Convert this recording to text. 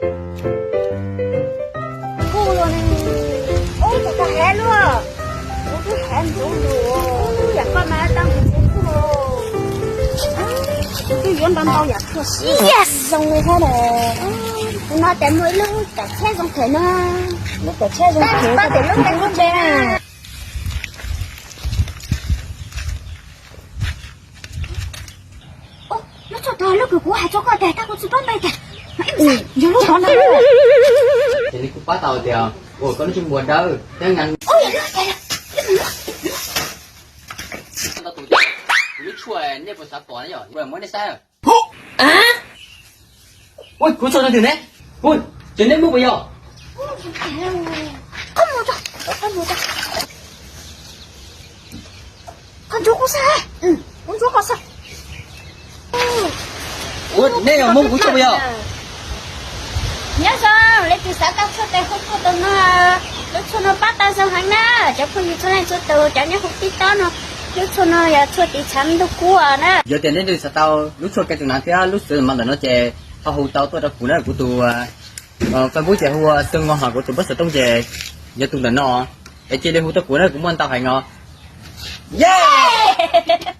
Kuj los ne, ub, tus tag hev luaj, kuv twb hev ntxuv lus, yam koj mas tau ntxuv kuj, kuv twb yuav ntau ntau yam tshua siv zoo li thiab na. Kuv no ces muaj ib lub cawm tsheb zoo kawg no, lub cawm tsheb zoo kawg, lub tsheb na. Lub tshuaj tod lub kws kuv hais rau koj tias tab kuv tsis paub npe tias, yog lub tod ntag. Ces nws kuj pab tau tias, ua koj lub tshuaj npua dawb thiab nqa. Kuv lub tshuaj nej puas xav pom na yom, muab nej saib. Ua kuv txog no twg ne? Ua, ces neb muab puas yog? Koj ntsuav kuv xwb, kuv ntsuav koj xwb. Ua, neb yog muab kuv tshuaj puas yog? Nyob zoo, leej twg xav tau tshuaj tes hauv kuj tau no, lub tshuaj no pab tau zoo heev na. Cov phooj ywg txhua leej txhua tus, cov nyob hauv TikTok no, lub tshuaj no yog tshuaj tiv tshav ntuj kub na. Yog tias leej twg xav tau lub tshuaj kev tus nav thiab lub xwb mas ntawm no ces ho hu tau tuaj rau kuv na, kuv tus Facebook ces hu ua Xwb Ngo, ho kuv tus npawb xov tooj ces yog tus ntawm no, es cia li hu rau kuv na, kuv muaj ntau heev os. Yej!